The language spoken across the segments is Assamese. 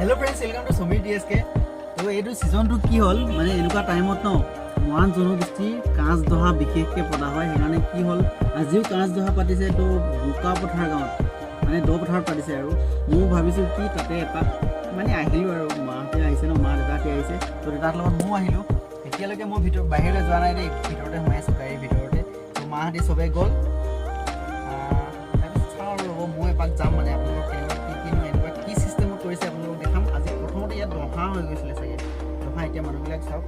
Hello friends, welcome to Samir DSK. তো এইটো ছিজনটো কি হ'ল, মানে এনেকুৱা টাইমত ন মৰাণ জনগোষ্ঠীৰ কাঁচ দহা বিশেষকৈ পতা হয়। সেইকাৰণে কি হ'ল, আজিও কাঁচ দহা পাতিছে। তো বোকাপথাৰ গাঁৱত, মানে দ পথাৰত পাতিছে। আৰু ময়ো ভাবিছোঁ কি তাতে এপাক মানে আহিলোঁ। আৰু মাহঁতে আহিছে ন, মা দেউতাহঁতে আহিছে, তো দেউতাৰ লগত ময়ো আহিলোঁ। এতিয়ালৈকে মই ভিতৰত বাহিৰলৈ যোৱা নাই দেই, ভিতৰতে সোমাই আছোঁ, গাড়ীৰ ভিতৰতে। তো মাহঁতে চবেই গ'ল। তাৰপিছত চাওঁ আৰু, ৰ'ব, মই এপাক যাম। মানে আপোনালোকক কেনেকুৱা কি কিনো এনেকুৱা কি চিষ্টেমত কৰিছে আপোনালোকক দেখাম। আজি প্ৰথমতে ইয়াত দহা হৈ গৈছিলে চাগে, দহা। এতিয়া মানুহবিলাক চাওক,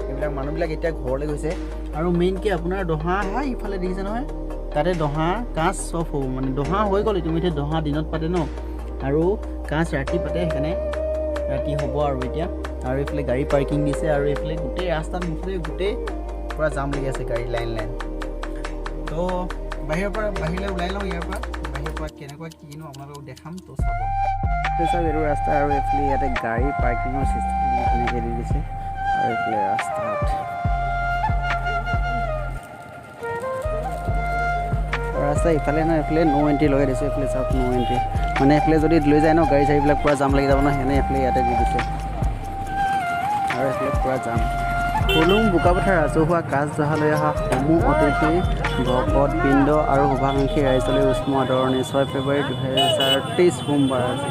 এইবিলাক মানুহবিলাক এতিয়া ঘৰলৈ গৈছে। আৰু মেইনকৈ আপোনাৰ দহা হয় ইফালে দেখিছে নহয়, তাতে দহা কাজ চব হ'ব। মানে দহা হৈ গ'ল ইতিমধ্যে। দহা দিনত পাতে ন আৰু কাজ ৰাতি পাতে, সেইকাৰণে ৰাতি হ'ব। আৰু এতিয়া আৰু এইফালে গাড়ী পাৰ্কিং দিছে। আৰু এইফালে গোটেই ৰাস্তাত মুঠতে গোটেই পূৰা জাম লাগি আছে, গাড়ী লাইন লাইন। তো বাহিৰৰ পৰা বাহিৰলৈ ওলাই লওঁ। ইয়াৰ পৰা বাহিৰৰ পৰা কেনেকুৱা কিনো আপোনালোকক দেখাম, তো চাব। চাওক, এইটো ৰাস্তা। আৰু এইফালে ইয়াতে গাড়ী পাৰ্কিঙৰ চিষ্টেম ধুনীয়াকৈ দি দিছে। আৰু এইফালে ৰাস্তাত ৰাস্তা ইফালে ন এইফালে ন' এণ্ট্ৰি লগাই দিছে। এইফালে চাওক, ন' এণ্ট্ৰি। মানে এইফালে যদি লৈ যায় ন গাড়ী চাড়ীবিলাক, পূৰা জাম লাগি যাব ন, সেইকাৰণে এইফালে ইয়াতে দি দিছে। আৰু এইফালে পূৰা জাম। ফুলুং বোকাপথাৰ ৰাজহুৱা কাজ দহালৈ অহা সমূহ অতিথি, ভকতবৃন্দ আৰু শুভাকাংক্ষী ৰাইজলৈ উষ্ম আদৰণি। 6 ফেব্ৰুৱাৰী 2023, সোমবাৰ আজি।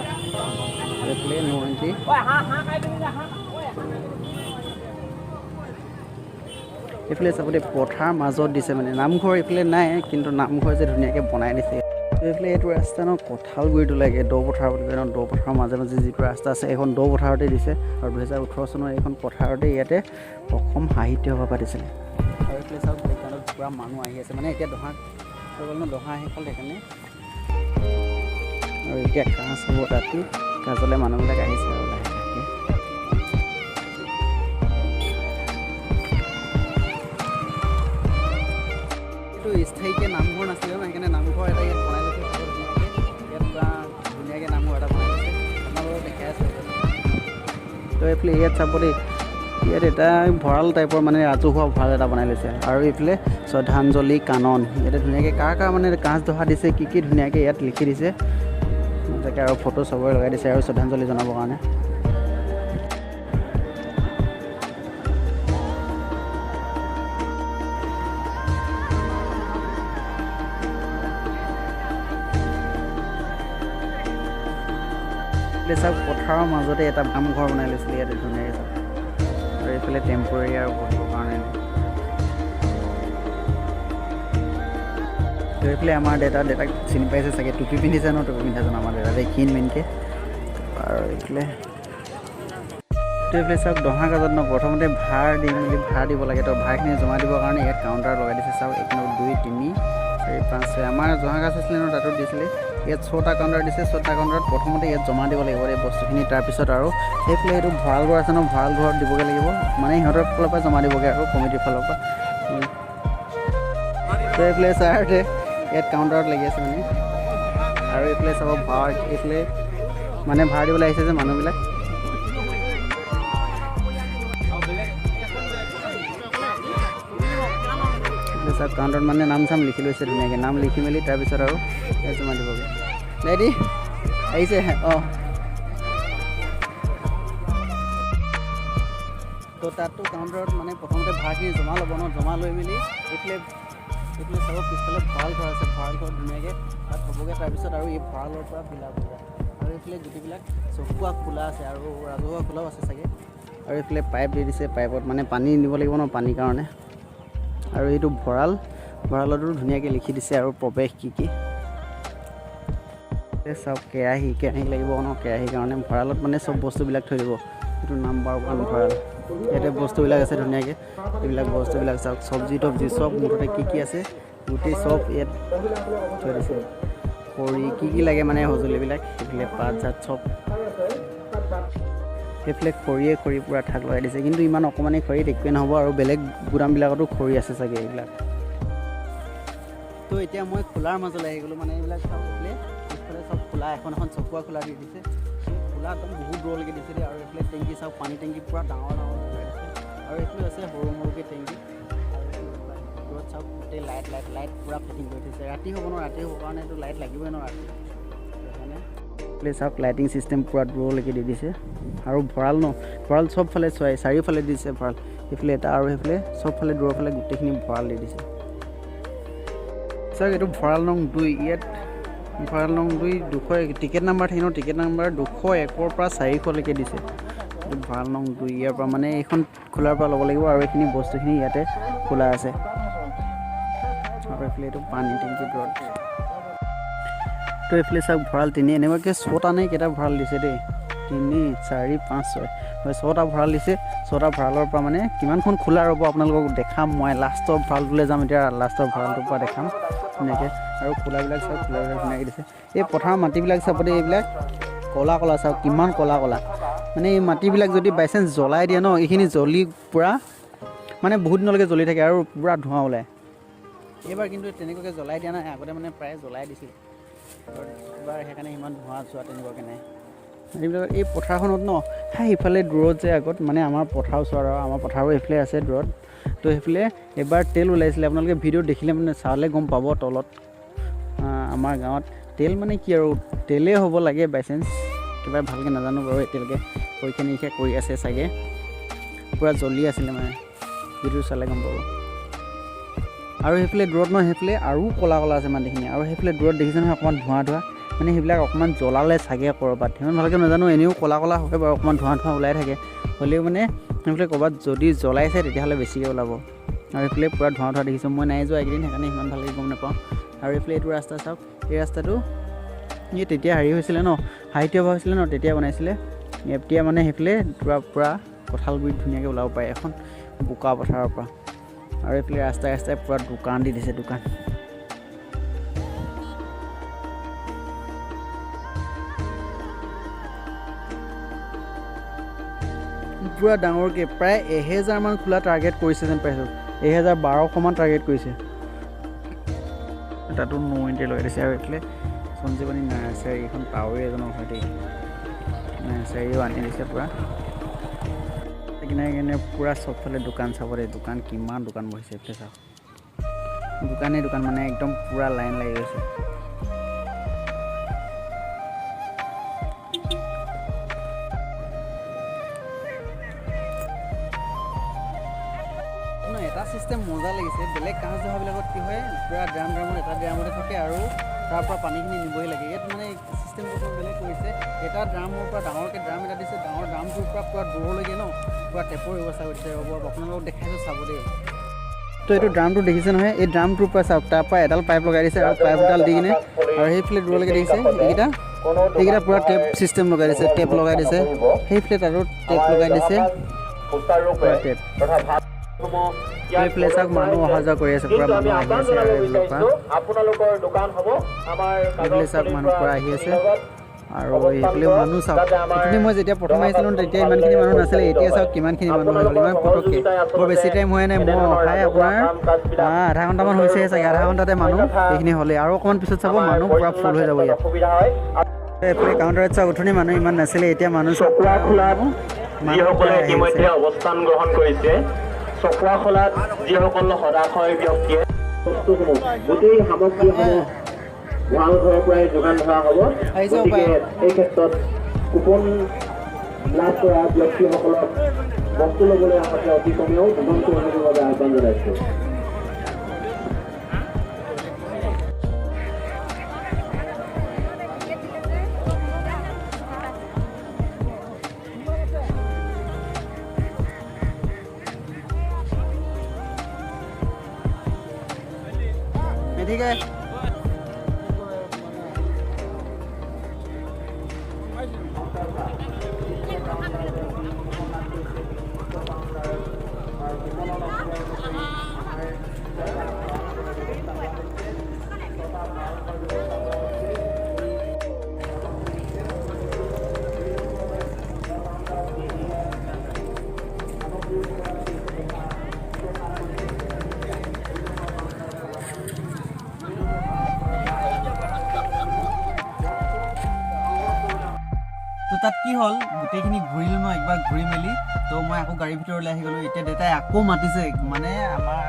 এইফালে ন' এণ্ট্ৰি। এইফালে চাবলৈ পথাৰ মাজত দিছে। মানে নামঘৰ এইফালে নাই, কিন্তু নামঘৰ যে ধুনীয়াকৈ বনাই দিছে। এইফালে এইটো ৰাস্তা ন কঁঠালগুৰিটো লাগে, দ পথাৰ বুলি কয় ন। দ পথাৰৰ মাজে মাজে যিটো ৰাস্তা আছে, এইখন দ পথাৰতে দিছে। আৰু 2018 চনৰ এইখন পথাৰতে ইয়াতে অসম সাহিত্য সভা পাতিছিলে। আৰু এইফালে চাওক, বেকগ্ৰাউণ্ডত পূৰা মানুহ আহি আছে। মানে এতিয়া দহা হৈ গ'ল ন, দহা শেষ হ'ল সেইকাৰণে। আৰু এতিয়া কাজ হ'ব ৰাতি, কাজলৈ মানুহবিলাক আহিছে আৰু লাহে লাহেকৈ। এইটো স্থায়ীকৈ নামঘৰ নাছিলে ন, সেইকাৰণে নামঘৰ এটা ইয়াত বনাই লৈছে। চাব, ধুনীয়াকৈ ইয়াত পূৰা ধুনীয়াকৈ নামঘৰ এটা বনাই লৈছে। আপোনালোকক দেখাই আছোঁ। তো এইফালে ইয়াত চাব দেই, ইয়াত এটা ভঁৰাল টাইপৰ, মানে ৰাজহুৱা ভঁৰাল এটা বনাই লৈছে। আৰু এইফালে শ্ৰদ্ধাঞ্জলি কানন, ইয়াতে ধুনীয়াকৈ কাৰ কাৰ মানে কাজ দহা দিছে, কি কি ধুনীয়াকৈ ইয়াত লিখি দিছে মজাকৈ। আৰু ফটো চবৰে লগাই দিছে আৰু শ্ৰদ্ধাঞ্জলি জনাবৰ কাৰণে। এইফালে চাওক, পথাৰৰ মাজতে এটা নামঘৰ বনাই লৈছিলে ইয়াতে ধুনীয়াকৈ চাওক। আৰু এইফালে টেম্পৰেৰী আৰু বহিবৰ কাৰণে। তো এইফালে আমাৰ দেউতা, দেউতাক চিনি পাইছে চাগে, টুপি পিন্ধিছে ন, টুপি পিন্ধাজন আমাৰ দেউতা দেই, ক্ষীণ মিনকৈ। আৰু এইফালে তো এইফালে চাওক, দহা কাজত ন প্ৰথমতে ভাৰ দি মেলি ভাৰ দিব লাগে। তো ভাৰখিনি জমা দিবৰ কাৰণে ইয়াত কাউণ্টাৰ লগাই দিছে। চাওক, এক, দুই, তিনি, চাৰি, পাঁচ, ছয়। আমাৰ জহা গাছ আছিলে ন, তাতো দিছিলে। ইয়াত ছটা কাউণ্টাৰ দিছে। ছটা কাউণ্টাৰত প্ৰথমতে ইয়াত জমা দিব লাগিব এই বস্তুখিনি। তাৰপিছত আৰু সেইফালে এইটো ভঁৰাল ঘৰ আছে ন, ভঁৰাল ঘৰত দিবগৈ লাগিব। মানে সিহঁতৰ ফালৰ পৰা জমা দিবগৈ আৰু কমিটিৰ ফালৰ পৰা। তো এইফালে ছাৰহঁতে ইয়াত কাউণ্টাৰত লাগি আছে মানে। আৰু এইফালে চাব, ভাৰ এইফালে মানে ভাৰ দিবলৈ আহিছে যে মানুহবিলাক। এইফালে চাওক, কাউণ্টাৰত মানে নাম চাম লিখি লৈছে ধুনীয়াকৈ। নাম লিখি মেলি তাৰপিছত আৰু ইয়াত জমা দিবগৈ। ৰেডি আহিছে। অঁ, তো তাততো কাউণ্টাৰত মানে প্ৰথমতে ভাৰখিনি জমা ল'ব ন, জমা লৈ মেলি এইফালে এইফালে চাব, পিছফালে ভঁৰাল ঘৰ আছে। ভঁৰাল ঘৰত ধুনীয়াকৈ তাত থ'বগৈ। তাৰপিছত আৰু এই ভঁৰালৰ পৰা বিলাবগৈ। আৰু এইফালে গোটেইবিলাক চকুৱা খোলা আছে আৰু ৰাজহুৱা খোলাও আছে চাগে। আৰু এইফালে পাইপ দি দিছে, পাইপত মানে পানী নিব লাগিব ন পানীৰ কাৰণে। আৰু এইটো ভঁৰাল, ভঁৰালতো ধুনীয়াকৈ লিখি দিছে আৰু প্ৰৱেশ কি কি। এই চাওক, কেৰাহী, কেৰাহী লাগিব ন, কেৰাহীৰ কাৰণে ভঁৰালত মানে চব বস্তুবিলাক থৈ দিব। এইটো নাম্বাৰ ওৱান ভঁৰাল। ইয়াতে বস্তুবিলাক আছে ধুনীয়াকৈ। এইবিলাক বস্তুবিলাক চাওক, চব্জি তব্জি চব মুঠতে কি কি আছে গোটেই চব ইয়াত থৈ দিছে। খৰি কি কি লাগে, মানে সঁজুলিবিলাক, সেইফালে পাত চাত চব। সেইফালে খৰিয়ে খৰি পূৰা থাক লগাই দিছে। কিন্তু ইমান অকণমানি খৰিত একোৱে নহ'ব। আৰু বেলেগ গুদামবিলাকতো খৰি আছে চাগে এইবিলাক। তো এতিয়া মই খোলাৰ মাজলৈ আহি গ'লোঁ। মানে এইবিলাক চাওক, এইফালে পিছফালে চব খোলা, এখন এখন চকুৱা খোলা দি দিছে। খোলা একদম বহুত দূৰলৈকে দিছে দেই। আৰু এইফালে টেংকি চাওক, পানী টেংকি পূৰা ডাঙৰ ডাঙৰ লগাই দিছে। আৰু এইফালে আছে সৰু সৰুকৈ টেংকি। আৰু দূৰত চাওক, গোটেই লাইট লাইট লাইট পূৰা ফিটিং কৰি থৈছে। ৰাতি হ'ব ন, ৰাতি হ'ব কাৰণে এইটো লাইট লাগিবই ন ৰাতি, সেইকাৰণে। এইফালে চাওক লাইটিং চিষ্টেম পূৰা দূৰলৈকে দি দিছে। আৰু ভঁৰাল ন, ভঁৰাল চবফালে চাৰিওফালে দিছে ভঁৰাল, সেইফালে এটা আৰু সেইফালে চবফালে দূৰৰ ফালে গোটেইখিনি ভঁৰাল দি দিছে। চাওক এইটো ভঁৰাল নং 2, ইয়াত ভঁৰাল নং 2 200 টিকেট নাম্বাৰ থাকিব, টিকেট নাম্বাৰ 201ৰ পৰা 400লৈকে দিছে। এইটো ভঁৰাল নং 2, ইয়াৰ পৰা মানে এইখন খোলাৰ পৰা ল'ব লাগিব। আৰু এইখিনি বস্তুখিনি ইয়াতে খোলা আছে। আৰু এইফালে এইটো পানী টেংকি দূৰত। তো এইফালে চাওক ভঁৰাল 3, এনেকুৱাকৈ 6টা নে কেইটা ভঁৰাল দিছে দেই, 3 4 5 6, হয় 6টা ভঁৰাল দিছে। 6টা ভঁৰালৰ পৰা মানে কিমানখন খোলা ৰ'ব আপোনালোকক দেখাম মই, লাষ্টৰ ভঁৰালটোলৈ যাম এতিয়া, লাষ্টৰ ভঁৰালটোৰ পৰা দেখাম ধুনীয়াকৈ। আৰু খোলাবিলাক চাওক, খোলাবিলাক ধুনীয়াকৈ দিছে। এই পথাৰৰ মাটিবিলাক চাব দেই, এইবিলাক ক'লা ক'লা চাওক কিমান ক'লা ক'লা, মানে এই মাটিবিলাক যদি বাই চান্স জ্বলাই দিয়ে ন, এইখিনি জ্বলি পূৰা মানে বহুত দিনলৈকে জ্বলি থাকে আৰু পূৰা ধোঁৱা ওলায়। এইবাৰ কিন্তু তেনেকুৱাকৈ জ্বলাই দিয়া নাই, আগতে মানে প্ৰায় জ্বলাই দিছিল, এইবাৰ সেইকাৰণে ইমান ধোঁৱা চোৱা তেনেকুৱাকৈ নাই। এইবিলাক এই পথাৰখনত ন, সেই ইফালে দূৰত যে আগত মানে আমাৰ পথাৰ ওচৰত, আৰু আমাৰ পথাৰো এইফালে আছে দূৰত। তো সেইফালে এবাৰ তেল ওলাইছিলে, আপোনালোকে ভিডিঅ' দেখিলে মানে চালে গম পাব। তলত আমাৰ গাঁৱত তেল মানে কি আৰু তেলেই হ'ব লাগে বাই চান্স, কিবা ভালকৈ নাজানো বাৰু এতিয়ালৈকে, পৰীক্ষা নিৰীক্ষা কৰি আছে চাগে। পূৰা জ্বলি আছিলে মানে, ভিডিঅ' চালে গম পাব। আৰু সেইফালে দূৰত ন, সেইফালে আৰু ক'লা ক'লা আছে মাটিখিনি। আৰু সেইফালে দূৰত দেখিছে নহয় অকণমান ধোঁৱা ধোঁৱা, মানে সেইবিলাক অকণমান জ্বলালে চাগে ক'ৰবাত, সিমান ভালকৈ নাজানো, এনেও ক'লা ক'লা হয় বাৰু, অকণমান ধোঁৱা ধোঁৱা ওলাই থাকে। হ'লেও মানে সেইফালে ক'ৰবাত যদি জ্বলাইছে তেতিয়াহ'লে বেছিকৈ ওলাব। আৰু এইফালে পূৰা ধোঁৱা ধোঁৱা দেখিছোঁ, মই নাই যোৱা এইকেইদিন, সেইকাৰণে সিমান ভালকৈ গম নাপাওঁ। আৰু এইফালে এইটো ৰাস্তা চাওক, এই ৰাস্তাটো এই তেতিয়া হেৰি হৈছিলে ন, সাহিত্য সভা হৈছিলে ন, তেতিয়া বনাইছিলে। এতিয়া মানে সেইফালে পূৰা পূৰা কঁঠালগুৰিত ধুনীয়াকৈ ওলাব পাৰে এখন বোকা পথাৰৰ পৰা। আৰু এইফালে ৰাস্তাই ৰাস্তাই পূৰা দোকান দি দিছে, দোকান। পূৰা ডাঙৰকৈ প্ৰায় 1000মান খোলা টাৰ্গেট কৰিছে যেন পাইছোঁ, 1200মান টাৰ্গেট কৰিছে। তাতো নো এণ্ট্ৰি লগাই দিছে। আৰু এইফালে সঞ্জীৱনী নাৰ্চাৰী, এইখন টাৱৰী এজনৰ হয় দেই, নাৰ্চাৰীও আনি দিছে পূৰা কিনে কিনে পূৰা চবফালে দোকান চাব দেই, দোকান কিমান দোকান বহিছে এইফালে চাওক, দোকানেই দোকান মানে একদম পূৰা লাইন লাগি গৈছে। এটা চিষ্টেম মজা লাগিছে, বেলেগ কাঁচ জহাবিলাকত কি হয় পূৰা ড্ৰাম ড্ৰামত এটা ড্ৰামতে থাকে আৰু তাৰ পৰা পানীখিনি নিবই লাগে। ইয়াত মানে চিষ্টেমটো অকণ বেলেগ কৰিছে, এটা ড্ৰামৰ পৰা ডাঙৰকৈ ড্ৰাম এটা দিছে, ডাঙৰ ড্ৰামটোৰ পৰা পূৰা দূৰলৈকে ন পূৰা টেপৰ ব্যৱস্থা কৰিছে। ৰ'ব আপোনালোকক দেখাইছোঁ চাব দেই। তো এইটো ড্ৰামটো দেখিছে নহয়, এই ড্ৰামটোৰ পৰা চাওক, তাৰ পৰা এডাল পাইপ লগাই দিছে আৰু পাইপডাল দি কিনে আৰু সেইফালে দূৰলৈকে দেখিছে এইকেইটা, এইকেইটা পূৰা টেপ চিষ্টেম লগাই দিছে, টেপ লগাই দিছে। সেইফালে তাতো টেপ লগাই দিছে, পূৰা টেপ। এইফালে চাওক মানুহ অহা যোৱা কৰি আছে, পূৰা মানুহ আহি আছে। আৰু এইফালৰ পৰা এইফালে চাওক মানুহ পূৰা আহি আছে। আৰু এইফালে মানুহ চাওক, এইখিনি মই যেতিয়া প্ৰথম আহিছিলোঁ তেতিয়া ইমানখিনি মানুহ নাছিলে, এতিয়া চাওক কিমানখিনি মানুহ হৈ গ'ল ইমান পটককৈ। বৰ বেছি টাইম হোৱাই নাই, মই অহাই আপোনাৰ আধা ঘণ্টামান হৈছেহে চাগে, আধা ঘণ্টাতে মানুহ এইখিনি হ'লে। আৰু অকণমান পিছত চাব মানুহ পূৰা ফুল হৈ যাব ইয়াত। এইফালে কাউণ্টাৰত চাওক, উঠনি মানুহ ইমান নাছিলে, এতিয়া মানুহ চকোৱাখোলাত যিসকলে ইতিমধ্যে অৱস্থান গ্ৰহণ কৰিছে, চকোৱাখোলাত যিসকল সদাশয় ব্যক্তিয়ে বস্তুসমূহ গোটেই সামগ্ৰীসমূহ ভঁৰাল ঘৰৰ পৰাই যোগান ধৰা হ'ব। গতিকে এই ক্ষেত্ৰত কুপন লাভ কৰা ব্যক্তিসকলক বস্তু ল'বলৈ আহোঁতে অতি কমেও দুজনকৈ আহিবৰ বাবে আহ্বান জনাইছোঁ। ঠিক আছে, তো তাত কি হ'ল, গোটেইখিনি ঘূৰিলোঁ ন একবাৰ, ঘূৰি মেলি তো মই আকৌ গাড়ীৰ ভিতৰলৈ আহি গ'লোঁ। এতিয়া দেউতাই আকৌ মাতিছে, মানে আমাৰ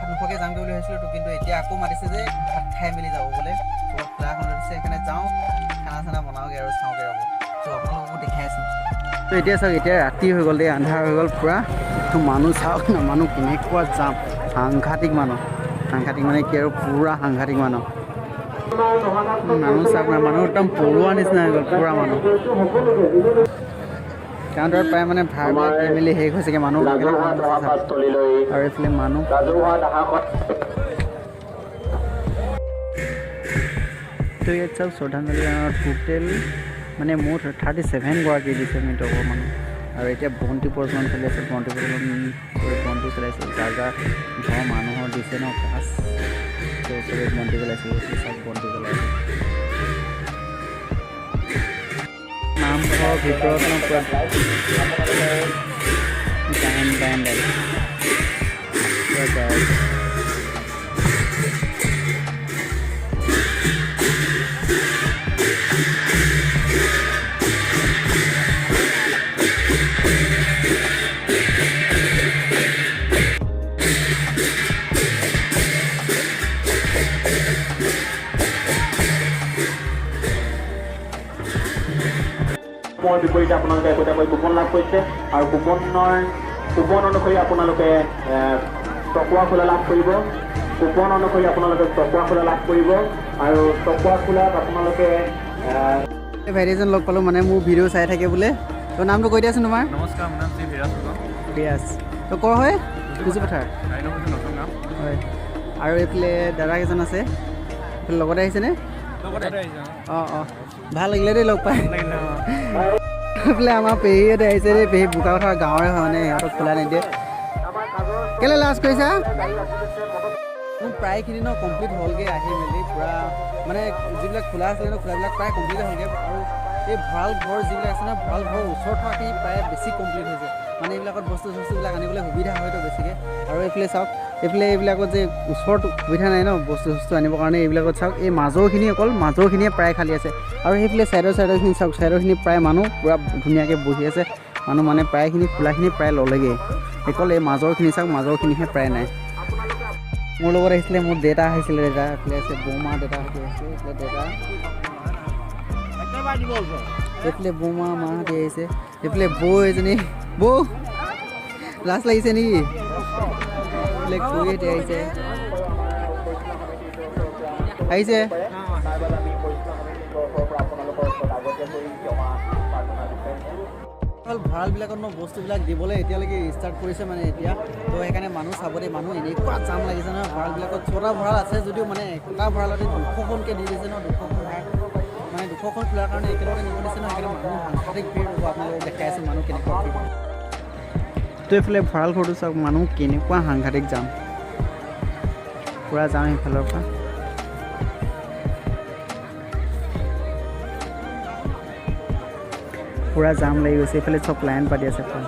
ভাত নোখোৱাকৈ যামগৈ বুলি ভাবিছিলোঁ। তো কিন্তু এতিয়া আকৌ মাতিছে যে ভাত খাই মেলি যাব বোলে, ক'ৰবাত খোলা এখন ধৰিছে, সেইকাৰণে যাওঁ খানা চানা বনাওঁগৈ আৰু চাওঁগৈ ৰ'ব। তো আপোনালোককো দেখাই আছোঁ। তো এতিয়া চাওক, এতিয়া ৰাতি হৈ গ'ল দেই, আন্ধাৰ হৈ গ'ল পূৰা। তো মানুহ চাওক না, মানুহ কেনেকুৱা যাম, সাংঘাতিক মানুহ, সাংঘাতিক মানে কি আৰু পূৰা সাংঘাতিক মানুহ। মানুহ চাওক না, মানুহ একদম পৰুৱা নিচিনা হৈ গ'ল পূৰা মানুহ। কাউণ্টাৰত প্ৰায় মানে ভাড়াবিলাক দি মেলি শেষ হৈছেগৈ মানুহ। আৰু এইফালে মানুহ। তো ইয়াত চাওক, শ্ৰদ্ধাঞ্জলি টোটেল মানে মুঠ 37 গৰাকী দিছে মৃতকৰ মানুহ। আৰু এতিয়া বন্তি প্ৰজ্বলন চলি আছে, বন্তি প্ৰজ্বলন কৰি বন্তি চলাইছে, যাৰ যাৰ ঘৰৰ মানুহৰ দিছে ন কাজ, তো চবেই বন্তি জ্বলাইছে, চব বন্তি জ্বলাইছে। নামঘৰৰ ভিতৰত ন পূৰা গায়ন বায়ন লাগে, পূৰা গাই আছে। বিপৰীতে আপোনালোকে একোটাকৈ কুপন লাভ কৰিছে আৰু কুপন অনুসৰি আপোনালোকে চকুৱা খোলা লাভ কৰিব। কুপন অনুসৰি আপোনালোকে চকুৱা খোলা লাভ কৰিব আৰু চকুৱা খোলাত আপোনালোকে ভাইটি এজন লগ পালোঁ, মানে মোৰ ভিডিঅ' চাই থাকে বোলে। তো নামটো কৈ দিয়াচোন তোমাৰ। নমস্কাৰ, মোৰ নাম শ্ৰী বিৰাজ ফুকন। বিৰাজ, তো ক'ৰ হয়? কুচুপথাৰ হয়। আৰু এইফালে দাদা কেইজন আছে, এইফালে লগতে আহিছেনে? অঁ অঁ, ভাল লাগিলে দেই লগ পাই। এইফালে আমাৰ পেহীহঁতে আহিছে দেই, পেহী বোকাপথাৰ গাঁৱৰে হয়, মানে সিহঁতক খোলা নিদিয়ে। কেলৈ লাজ কৰিছা? মোৰ প্ৰায়খিনি ন কমপ্লিট হ'লগৈ আহি মেলি, পূৰা মানে যিবিলাক খোলা আছিলে ন, খোলাবিলাক প্ৰায় কমপ্লিট হ'লগৈ। আৰু এই ভঁৰাল ঘৰ যিবিলাক আছে ন, ভঁৰাল ঘৰৰ ওচৰত থকাখিনি প্ৰায় বেছি কমপ্লিট হৈছে, মানে এইবিলাকত বস্তু চস্তুবিলাক আনিবলৈ সুবিধা হয়তো বেছিকৈ। আৰু এইফালে চাওক, এইফালে এইবিলাকত যে ওচৰত সুবিধা নাই ন বস্তু চস্তু আনিবৰ কাৰণে, এইবিলাকত চাওক এই মাজৰখিনি, অকল মাজৰখিনিয়ে প্ৰায় খালী আছে। আৰু সেইফালে ছাইডৰখিনি চাওক, ছাইডৰখিনি প্ৰায় মানুহ পূৰা ধুনীয়াকৈ বহি আছে মানুহ, মানে প্ৰায়খিনি খোলাখিনি প্ৰায় ল'লেগৈ, অকল এই মাজৰখিনি চাওক, মাজৰখিনিহে প্ৰায় নাই। মোৰ লগত আহিছিলে মোৰ দেউতা আহিছিলে, দেউতা এইফালে আছে, বৌমা দেউতাহঁতে আহিছে, এইফালে দেউতা, এইফালে বৌমা মাহঁতে আহিছে, এইফালে বৌ এজনী, বৌ লাজ লাগিছে নেকি? এইফালে খুৰীহঁতে আহিছে, আহিছে। ভঁৰালবিলাকত ন বস্তুবিলাক দিবলৈ এতিয়ালৈকে ষ্টাৰ্ট কৰিছে মানে এতিয়া, তো সেইকাৰণে মানুহ চাব দেই, মানুহ এনেকুৱা জাম লাগিছে নহয় ভঁৰালবিলাকত। 6টা ভঁৰাল আছে যদিও মানে একটা ভঁৰালতে 200খনকৈ দি দিছে ন, 200খন ভঁৰাল মানে 200খন খোলাৰ কাৰণে একেলগে নিব দিছে ন, সেইকাৰণে মানুহ সাংঘাতিক ভিৰ হ'ব। আপোনালোকক দেখাই আছোঁ মানুহ কেনেকুৱা ভিৰ। তো এইফালে ভঁৰাল ঘৰটো চাওক, মানুহ কেনেকুৱা সাংঘাতিক জাম, পূৰা জাম সেইফালৰ পৰা। পূৰা জাম লাগি গৈছে, এইফালে চব লাইন পাতি আছে পুৰা।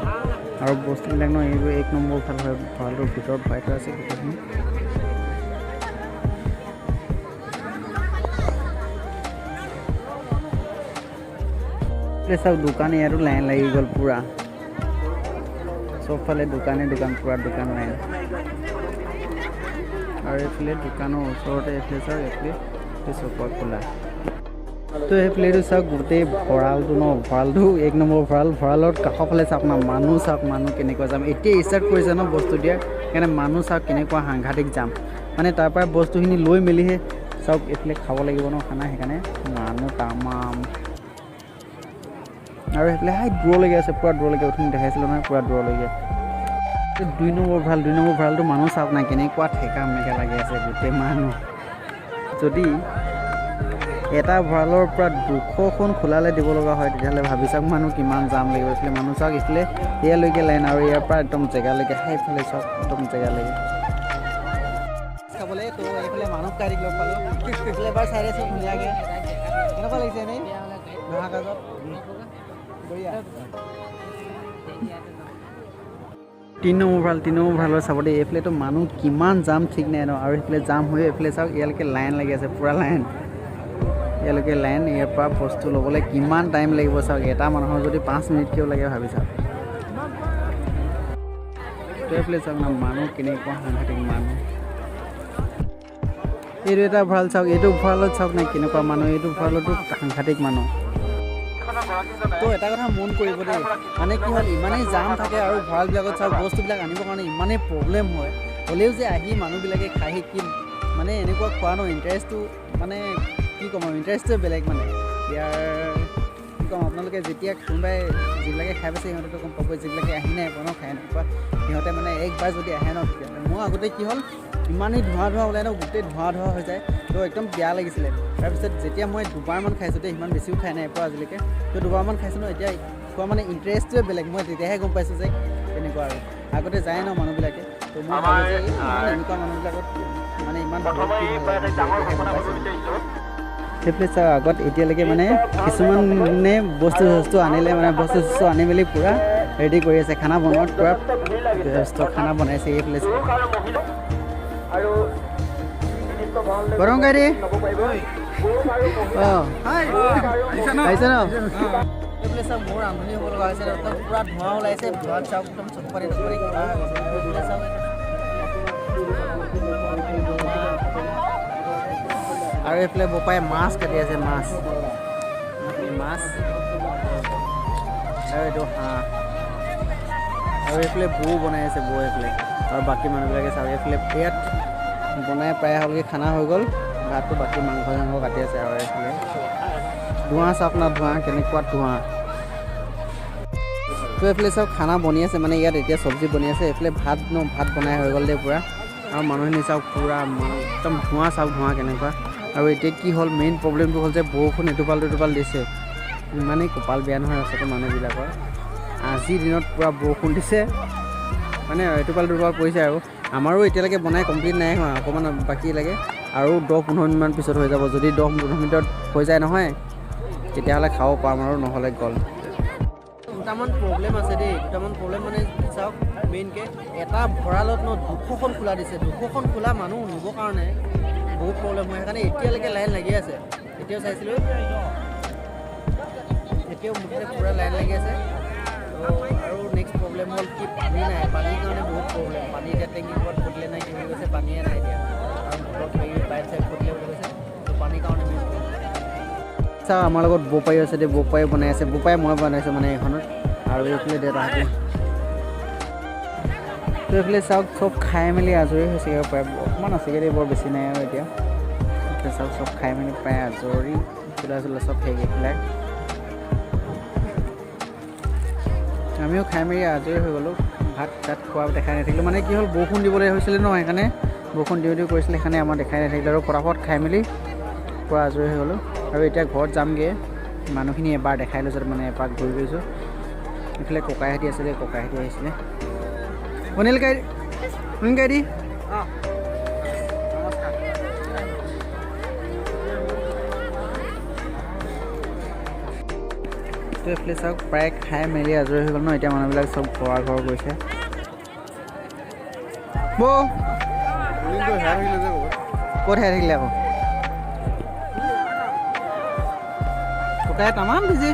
আৰু বস্তুবিলাক ন এইবোৰ এক নম্বৰ ভাল হয়, ভঁৰালটোৰ ভিতৰত ভৰাই থোৱা আছে গোটেইখিনি। চাওক দোকান, ইয়াতো লাইন লাগি গ'ল পূৰা, চবফালে দোকানে দোকান, পূৰা দোকান লাইন। আৰু এইফালে দোকানৰ ওচৰতে এইফালে চাওক, এইফালে চকুৱা খোলা। তো সেইফালেটো চাওক গোটেই ভঁৰালটো ন, ভঁৰালটো এক নম্বৰ ভঁৰাল, ভঁৰালৰ কাষৰ ফালে চাওক না মানুহ, চাওক মানুহ কেনেকুৱা জাম। এতিয়া ষ্টাৰ্ট কৰিছে ন বস্তু দিয়া, সেইকাৰণে মানুহ চাওক কেনেকুৱা সাংঘাতিক জাম, মানে তাৰ পৰা বস্তুখিনি লৈ মেলিহে চাওক এইফালে খাব লাগিব ন খানা, সেইকাৰণে মানুহ তামাম। আৰু সেইফালে হাই দূৰলৈকে আছে, পূৰা দূৰলৈকে, উঠনি দেখাইছিলোঁ নহয়, পূৰা দূৰলৈকে। 2 নম্বৰ ভঁৰাল, 2 নম্বৰ ভঁৰালটো মানুহ চাওক না কেনেকুৱা ঠেকা মেকা লাগি আছে গোটেই মানুহ। যদি এটা ভঁৰালৰ পৰা 200খন খোলালে দিব লগা হয়, তেতিয়াহ'লে ভাবি চাওক মানুহ কিমান জাম লাগিব। এইফালে মানুহ চাওক, এইফালে ইয়ালৈকে লাইন, আৰু ইয়াৰ পৰা একদম জেগালৈকে, সেইফালে চাওক একদম জেগালৈকে খাবলৈ। তো এইফালে মানুহ কাৰিক লগ পালোঁ, এইফালে এবাৰ চাই আছোঁ ধুনীয়াকৈ। কেনেকুৱা লাগিছে এনেই দহা কাজত? বঢ়িয়া। 3 নম্বৰ ভঁৰাল, 3 নম্বৰ ভঁৰালৰ চাব দেই, এইফালেতো মানুহ কিমান জাম ঠিক নাই ন। আৰু সেইফালে জাম হৈ এইফালে চাওক ইয়ালৈকে লাইন লাগি আছে, পূৰা লাইন, ইয়ালৈকে লাইন। ইয়াৰ পৰা বস্তু ল'বলৈ কিমান টাইম লাগিব চাওক, এটা মানুহৰ যদি 5 মিনিটকৈও লাগে ভাবি চাওক। তো এইফালে চাওক না মানুহ কেনেকুৱা সাংঘাতিক মানুহ। এইটো এটা ভঁৰাল চাওক, এইটো ভঁৰালত চাওক নাই কেনেকুৱা মানুহ, এইটো ভঁৰালতো সাংঘাতিক মানুহ। তো এটা কথা মন কৰিব দেই, মানে কি হ'ল ইমানেই জাম থাকে আৰু ভঁৰালবিলাকত চাওক বস্তুবিলাক আনিবৰ কাৰণে ইমানেই প্ৰব্লেম হয়, হ'লেও যে আহি মানুহবিলাকে খাই কি মানে এনেকুৱা খোৱা ন ইণ্টাৰেষ্টটো মানে কি ক'ম আৰু, ইণ্টাৰেষ্টটোৱে বেলেগ মানে ইয়াৰ কি ক'ম। আপোনালোকে যেতিয়া কোনোবাই যিবিলাকে খাই পাইছে সিহঁতেতো গম পাবই, যিবিলাকে আহি নাই পোৱা ন খাই নাই পোৱা সিহঁতে মানে একবাৰ যদি আহে ন তেতিয়াহ'লে। মোৰ আগতে কি হ'ল ইমানেই ধোঁৱা ধোঁৱা ওলাই ন, গোটেই ধোঁৱা ধোঁৱা হৈ যায়, তো একদম বেয়া লাগিছিলে। তাৰপিছত যেতিয়া মই দুবাৰমান খাইছোঁ দেই, সিমান বেছিও খাই নাই পোৱা আজিলৈকে, তো দুবাৰমান খাইছোঁ ন, এতিয়া খোৱা মানে ইণ্টাৰেষ্টটোৱে বেলেগ। মই তেতিয়াহে গম পাইছোঁ যে কেনেকুৱা আৰু আগতে যায় ন মানুহবিলাকে, তো মই ভাবোঁ যে ইমান এনেকুৱা মানুহবিলাকত মানে ইমান সেইফালে চাওক আগত এতিয়ালৈকে মানে কিছুমানে বস্তু চস্তু আনিলে, মানে বস্তু চস্তু আনি মেলি পূৰা ৰেডি কৰি আছে, খানা বনোৱাত পূৰা ব্যস্ত, খানা বনাইছে এইফালে। গৰম গাড়ী অঁ আহিছে ন। এইফালে চাওক মোৰ ৰান্ধনি হ'ব লগা হৈছে, একদম পূৰা ধোঁৱা ওলাইছে, ধোঁৱাত চাওক একদম চকু পানী নকৰি কিবা হৈ গৈছে। এইফালে চাওক আৰু এইফালে বপাই মাছ কাটি আছে, মাছ মাছ আৰু এইটো হাঁহ, আৰু এইফালে বৌ বনাই আছে, বৌ এইফালে। আৰু বাকী মানুহবিলাকে চাওক এইফালে ইয়াত বনাই প্ৰায় হ'লগৈ, খানা হৈ গ'ল, ভাতটো বাকী মাংস চাংস কাটি আছে। আৰু এইফালে ধোঁৱা চাওক না, ধোঁৱা কেনেকুৱা ধোঁৱা। তো এইফালে চাওক খানা বনি আছে, মানে ইয়াত এতিয়া চব্জি বনি আছে, এইফালে ভাত ন ভাত বনাই হৈ গ'ল দেই পূৰা। আৰু মানুহখিনি চাওক পূৰা একদম ধোঁৱা চাওক, ধোঁৱা কেনেকুৱা। আৰু এতিয়া কি হ'ল মেইন প্ৰব্লেমটো হ'ল যে বৰষুণ এটোপাল দুটোপাল দিছে, ইমানেই কপাল বেয়া নহয় আচলতে মানুহবিলাকৰ। আজিৰ দিনত পূৰা বৰষুণ দিছে, মানে এটোপাল দুটোপাল পৰিছে। আৰু আমাৰো এতিয়ালৈকে বনাই কমপ্লিট নাই হোৱা, অকণমান বাকী লাগে আৰু 10-15 মিনিটমান পিছত হৈ যাব। যদি 10-15 মিনিটত হৈ যায় নহয় তেতিয়াহ'লে খাব পাম আৰু, নহ'লে গ'ল। দুটামান প্ৰব্লেম আছে দেই, দুটামান প্ৰব্লেম মানে চাওক মেইনকৈ এটা ভঁৰালত ন 200খন খোলা দিছে, 200খন খোলা মানুহ নিবৰ কাৰণে বহুত প্ৰব্লেম হয়, সেইকাৰণে এতিয়ালৈকে লাইন লাগি আছে। এতিয়াও চাইছিলোঁ, এতিয়াও মুঠতে পূৰা লাইন লাগি আছে। আৰু নেক্সট প্ৰব্লেম হ'ল কি পানী নাই, পানীৰ কাৰণে বহুত প্ৰব্লেম। পানী এতিয়া টেংকি ক'ৰবাত ফুটিলে নাই কি বুলি কৈছে, পানীয়ে নাই এতিয়া, আৰু মটৰ কিবা কিবি পাইপ চাইপ ফুটিলে বুলি কৈছে, তো পানীৰ কাৰণে মেইন প্ৰব্লেম। চাওঁ আমাৰ লগত বৌপাই আছে দেই, বৌপাই বনাই আছে, বৌপাই মই বনাইছোঁ মানে এইখনত। আৰু এইফালে দেউতাহঁতে তো এইফালে চাওক চব খাই মেলি আজৰি হৈছেগৈ প্ৰায়, অকণমান আছেগৈ দেই, বৰ বেছি নাই আৰু এতিয়া। চাওক চব খাই মেলি প্ৰায় আজৰি, চোলা চোলা চব শেষ এইবিলাক। আমিও খাই মেলি আজৰি হৈ গ'লোঁ, ভাত তাত খোৱা দেখাই নাথাকিলোঁ। মানে কি হ'ল বৰষুণ দিবলৈ হৈছিলে ন, সেইকাৰণে বৰষুণ দিওঁ দিওঁ কৰিছিলে, সেইকাৰণে আমাৰ দেখাই নাথাকিলে আৰু ফটাফট খাই মেলি পূৰা আজৰি হৈ গ'লোঁ। আৰু এতিয়া ঘৰত যামগৈ, মানুহখিনি এবাৰ দেখাই লৈছোঁ, মানে এপাক ঘূৰি গৈছোঁ। এইফালে ককাইহঁতি আছিলে, ককাইহঁতি আহিছিলে। অনিল গাড়ী, অনিল গাড়ী তো এইফালে চাওক প্ৰায় খাই মেলি আজৰি হৈ গ'ল ন। এতিয়া মানুহবিলাক চব ঘৰা ঘৰ গৈছে। বৌ ক'ত হেৰাই থাকিলে আকৌ ককাই তামাম বিজি।